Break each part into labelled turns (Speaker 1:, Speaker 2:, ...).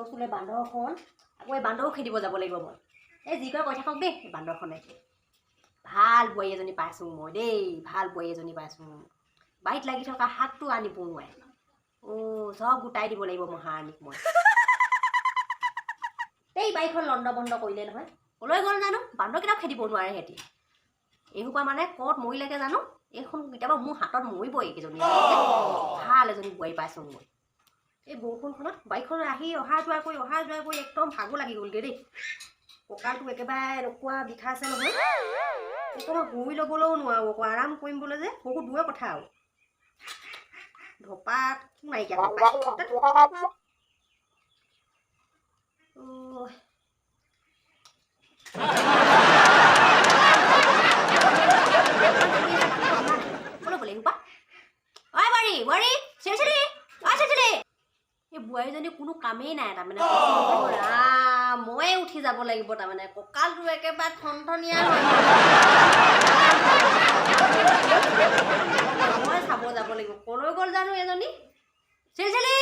Speaker 1: হুলস্থুলে বান্দৰখন আকৌ এই বান্দৰো খেদিব যাব লাগিব মই। এই যি কয় কৈ থাকক দেই বান্দৰখনে। ভাল বোৱাৰী এজনী পাইছোঁ মই দেই, ভাল বোৱাৰী এজনী পাইছোঁ। বাৰীত লাগি থকা শাকটো আনিব নোৱাৰে। অ' চব গোটাই দিব লাগিব মহাৰাণীক মই। এই বাৰীখন লণ্ড বন্ধ কৰিলে নহয়, কলৈ গ'ল জানো? বান্দৰকেইটাও খেদিব নোৱাৰে সিহঁতি। এইসোপা মানে ক'ত মৰিলেগৈ জানো? এইখন কেতিয়াবা মোৰ হাতত মৰিব এইকেইজনী। ভাল এজনী বোৱাৰী পাইছোঁ মই। এই বৰষুণখনত বাইকখন আহি অহা যোৱা কৰি অহা যোৱা কৰি একদম ভাগো লাগি গ'লগৈ দেই। কঁকালটো একেবাৰে এনেকুৱা বিষাইছে নহয়, অকণমান শুই ল'বলৈও নোৱাৰোঁ, আকৌ আৰাম কৰিম বোলে যে বহুত দূৰৰ কথা আৰু। ধপাত নাইকিয়া এই বোৱাৰীজনী কোনো কামেই নাই তাৰমানে। ময়ে উঠি যাব লাগিব তাৰমানে, কঁকালটো একেবাৰে ঠনঠনীয়া হৈ মই চাব যাব লাগিব। কলৈ গ'ল জানো এজনী? চিলচিলি,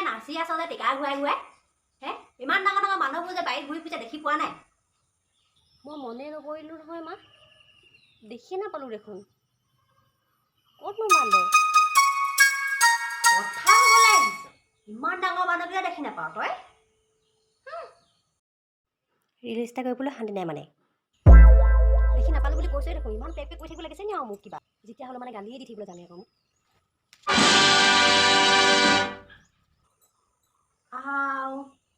Speaker 1: নাচি আছ যে টেকা ঘূৰাই ঘূৰাই? হে ইমান ডাঙৰ ডাঙৰ মানুহবোৰ যে বাৰীত ঘূৰি ফুৰিছে দেখি পোৱা নাই? মই মনে নকৰিলোঁ নহয় মা, দেখিয়ে নাপালোঁ দেখোন। ক'তনো বান্দৰ? কথা ক'বলৈ আহিছ, ইমান ডাঙৰ মানুহকেইটা দেখি নাপাওঁ তই? ৰিলচ এটা কৰিবলৈ শান্তি নাই মানে। দেখি নাপালোঁ বুলি কৈছোৱে দেখোন, ইমান পেক পেক কৰি থাকিব লাগিছে নি আৰু মোক কিবা? যেতিয়া হ'লেও মানে গালিয়ে দি থাকিবলৈ জানে আকৌ মোক।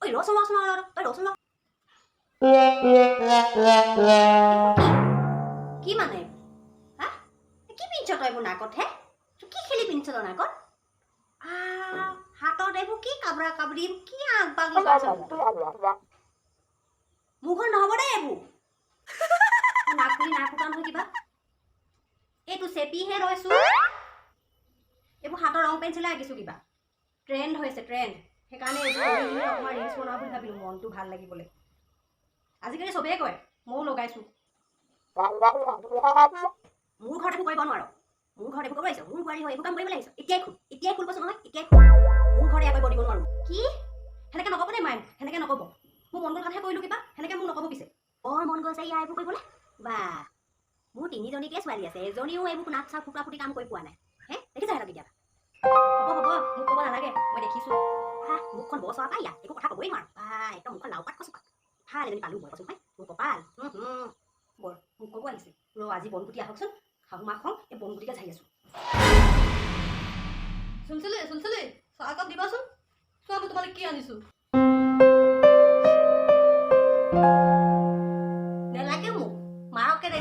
Speaker 1: ঐ ৰচোন ৰচোন ৰ, তই ৰচোন ৰ। কি মানে হা? কি পিন্ধছ তই এইবোৰ নাকত? হে কি খেলি পিন্ধছ তই নাকত? হাতত এইবোৰ কি কাবৰা কাবৰি, কি আঁক বাক লগাইছ? মোৰখন নহ'ব দেই এইবোৰ। নাক খুলি নাক ফুটা নহয় কিবা। এইটো চেপিহে লৈছো। এইবোৰ হাতৰ ৰং পেঞ্চিলে আঁকিছো কিবা। ট্ৰেণ্ড হৈছে ট্ৰেণ্ড, সেইকাৰণে এইবোৰ কৰি কিনে অকণমান ৰিলচ বনাওঁ বুলি ভাবিলোঁ, মনটো ভাল লাগিবলৈ। আজিকালি চবেই কয়, ময়ো লগাইছোঁ। মোৰ ঘৰত একো কৰিব নোৱাৰ, মোৰ ঘৰত একো কৰিব আহিছ, মোৰ বোৱাৰী হয় এইবোৰ কাম কৰিবলৈ আহিছ। এতিয়াই খোল, এতিয়াই খোল কৈছোঁ নহয়, এতিয়াই খোল। মোৰ ঘৰত এয়া কৰিব দিব নোৱাৰোঁ। কি সেনেকৈ নক'ব দেই মায়ে, সেনেকৈ নক'ব। মোৰ মন গ'ল কাৰণেহে কৰিলোঁ কিবা, সেনেকৈ মোক নক'ব পিছে। বৰ মন গৈছে ইয়া এইবোৰ কৰিবলৈ। বা মোৰ তিনিজনীকে ছোৱালী আছে, এজনীও এইবোৰ নাক চাক ফুটা ফুটি কাম কৰি পোৱা নাই। হে দেখিছা সিহঁতক কেতিয়াবা? হ'ব হ'ব, মোক ক'ব নালাগে, মই দেখিছোঁ। হা মুখখন বৰ চোৱা পাই, ইয়াত একো কথা ক'বই নোৱাৰোঁ। বা একদম মুখখন লাও পাত কচু পাত। ভাল এজনী পালোঁ মই, কৈছোঁ নহয় মোৰ কপাল। বৰ মোক ক'ব আহিছে ৰ, আজি বনগুটি আহকচোন, শাহু মাখন এই বনগুটিকে ঝাৰি আছোঁ।
Speaker 2: চুলচুলি চুলচুলি চাহ একাপ দিবাচোন। চোৱা মই তোমালৈ কি আনিছোঁ।
Speaker 1: নেলাগে মোক, মাৰকে দে।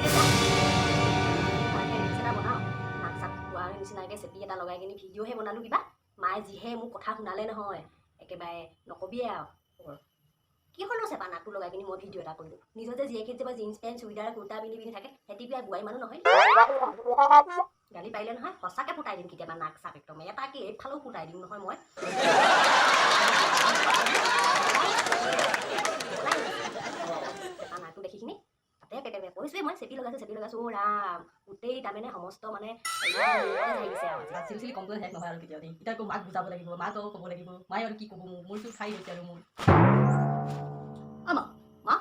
Speaker 1: ৰিলচ এটা বনাওঁ, নাক চাক ফুটোৱাৰ নিচিনাকৈ চেপি এটা লগাই কিনি ভিডিঅ'হে বনালোঁ কিবা। মায়ে যিহে মোক কথা শুনালে নহয়, একেবাৰে নকবিয়ে আৰু। কি হ'লো চেপা নাকটো লগাই কিনি মই ভিডিঅ' এটা কৰিলোঁ। নিজৰ যে জীয়েকে যে জিন্স পেণ্ট চুইদাৰ কুৰ্তা পিন্ধি পিন্ধি থাকে, সিহঁতি বিয়া বোৱাৰী মানুহ নহয়। গালি পাৰিলে নহয় সঁচাকৈ ফুটাই দিম কেতিয়াবা নাক চাক একদম, এটা কি এইফালেও ফুটাই দিম নহয় মই। চেপা নাকটো দেখি কিনি তাতে পেপে কৈছোৱে মই, চেপি লগাইছোঁ চেপি লগাইছোঁ। অ' ৰাম, গোটেই তাৰমানে সমস্ত মানে আহিছে আৰু।
Speaker 2: চিলচিলি কমপ্লেইন শেষ নহয় আৰু কেতিয়াও দেই। এতিয়া আকৌ মাক বুজাব লাগিব, মাক আকৌ ক'ব লাগিব, মায়ে আৰু কি ক'ব মোক, মোৰতো খাই গৈছে আৰু মোৰ। অ' মা, মা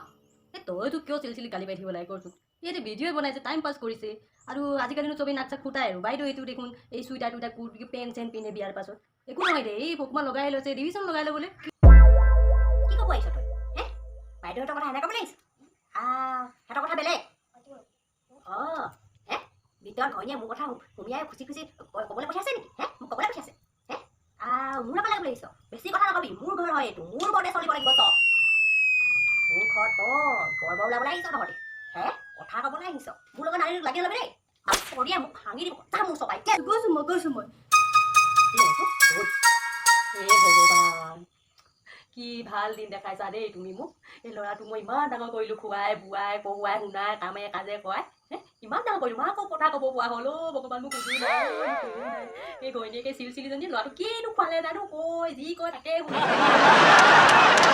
Speaker 2: এই তইতো কিয় চিলচিলি গালি পাই থাকিব লাগে কৰচোন? ইয়াতে ভিডিঅ'ই বনাইছে, টাইম পাছ কৰিছে। আৰু আজিকালিনো চবেই নাক চাক ফুটাই আৰু বাইদেউ এইটো দেখোন এই চুইটাৰ টুইটাৰ কুৰ্তি পেণ্ট চেণ্ট পিন্ধে বিয়াৰ পাছত। একো নহয় দে, এই অকণমান লগাই লৈছে, ডিভিশ্যন লগাই ল'বলৈ।
Speaker 1: কি ক'ব আহিছ তই? হে বাইদেউহঁতৰ কথা এনেকৈ ক'বলৈ আহিছ? সিহঁতৰ কথা বেলেগ। অঁ হে ভিতৰত ঘৈণীয়ে মোৰ কথা সুমিয়াই খুচি খুচি ক'বলৈ পঠিয়াইছে নেকি? হে মোক ক'বলৈ পঠিয়াইছে? হে মোৰ নাপালে ক'বলৈ আহিছ? বেছি কথা নকবি, মোৰ ঘৰ হয় এইটো, মোৰ মতে চলিব লাগিব চব। মোৰ ঘৰত তই বৰ বৰ ওলাবলৈ আহিছ তহঁতি? হে কথা ক'বলৈ আহিছ? মোৰ লগত নাৰী লাগি নল'বি দেই, কৰিয়ে মোক ভাঙি দিব। যা মোৰ চপাই
Speaker 2: গৈছোঁ মই, গৈছোঁ মই।
Speaker 1: হে ভগৱান, কি ভাল দিন দেখাইছা দেই তুমি মোক। এই ল'ৰাটো মই ইমান ডাঙৰ কৰিলোঁ, খুৱাই বোৱাই পঢ়ুৱাই শুনাই কামে কাজে কৰাই, হে
Speaker 2: ইমান ডাঙৰ কৰিলোঁ, মাকক কথা ক'ব পোৱা হ'ল। অ' ভগৱান, মোক কোনো নাই, মোক কোনো নাই। এই ঘৈণীয়েকে চিলচিলিজনী ল'ৰাটো কিনো খুৱালে জানো, কৈ যি কয় তাকে শুনি।